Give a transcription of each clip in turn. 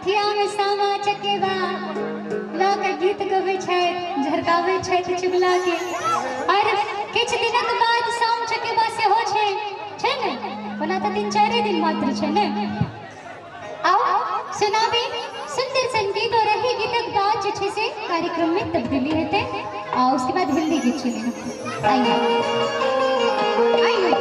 पथिया में सामा चकेबा लऽ के गीत गबै छथि, झरकाबै छथि चुगला के। और किछु दिनक बाद साम चकेबा सेहो छै, छै ने? ओना तऽ 3-4 दिन मात्र छै ने। आओ सुनाबी सुंदर संगीत और एहि गीतक बाद जे छै से कार्यक्रम में तब्दीली हेतै आ उसके बाद हिंदी गीत सुनेबै। आइए आइए।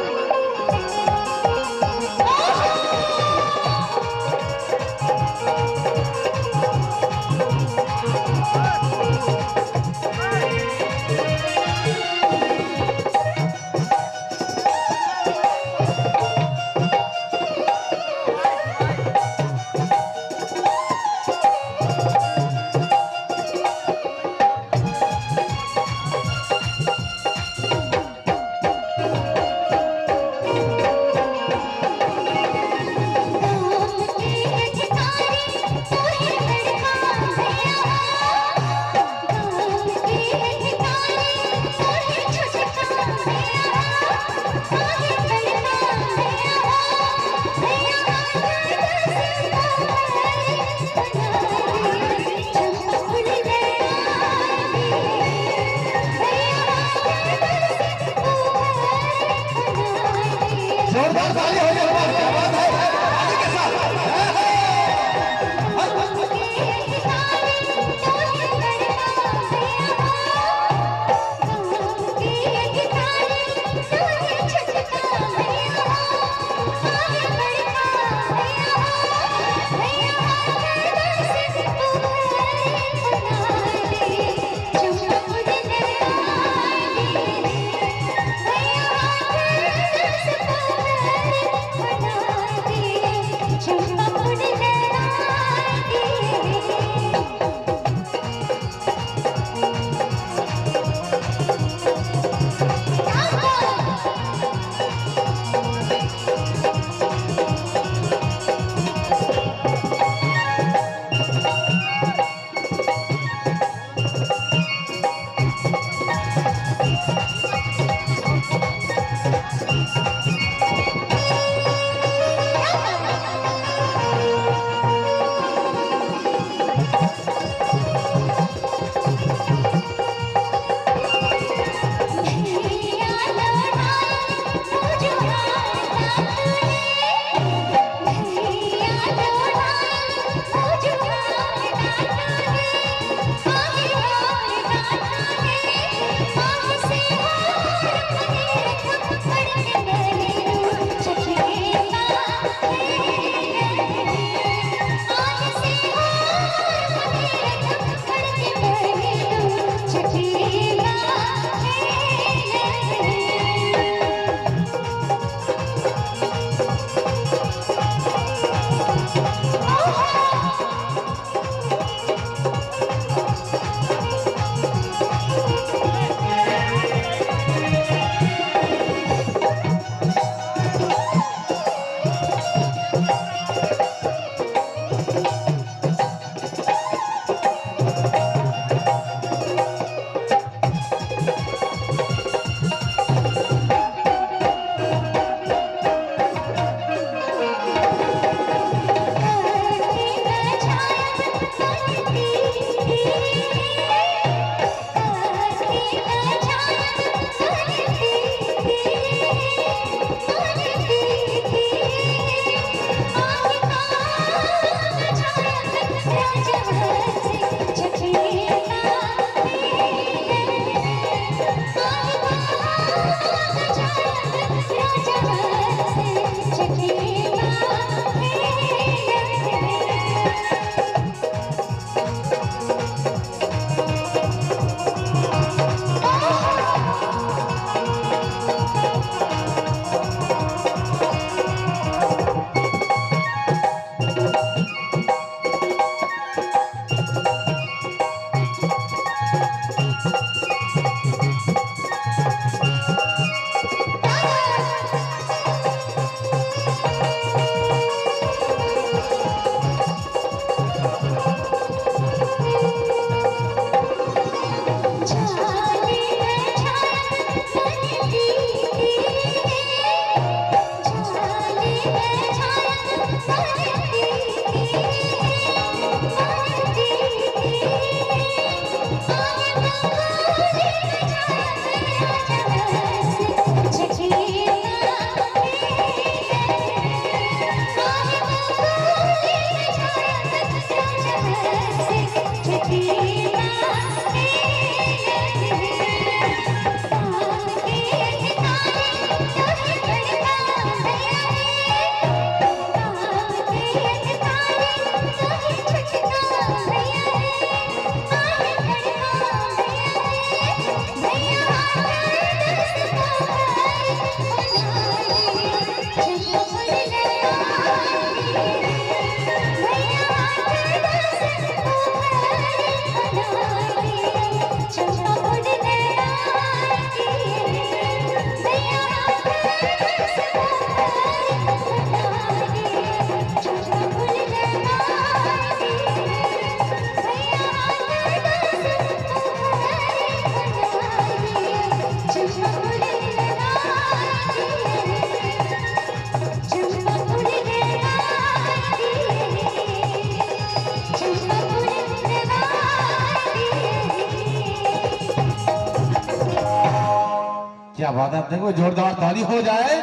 क्या बात है, देखो जोरदार ताली हो जाए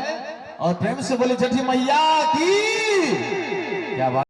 और प्रेम से बोले छठी मैया की। क्या बात।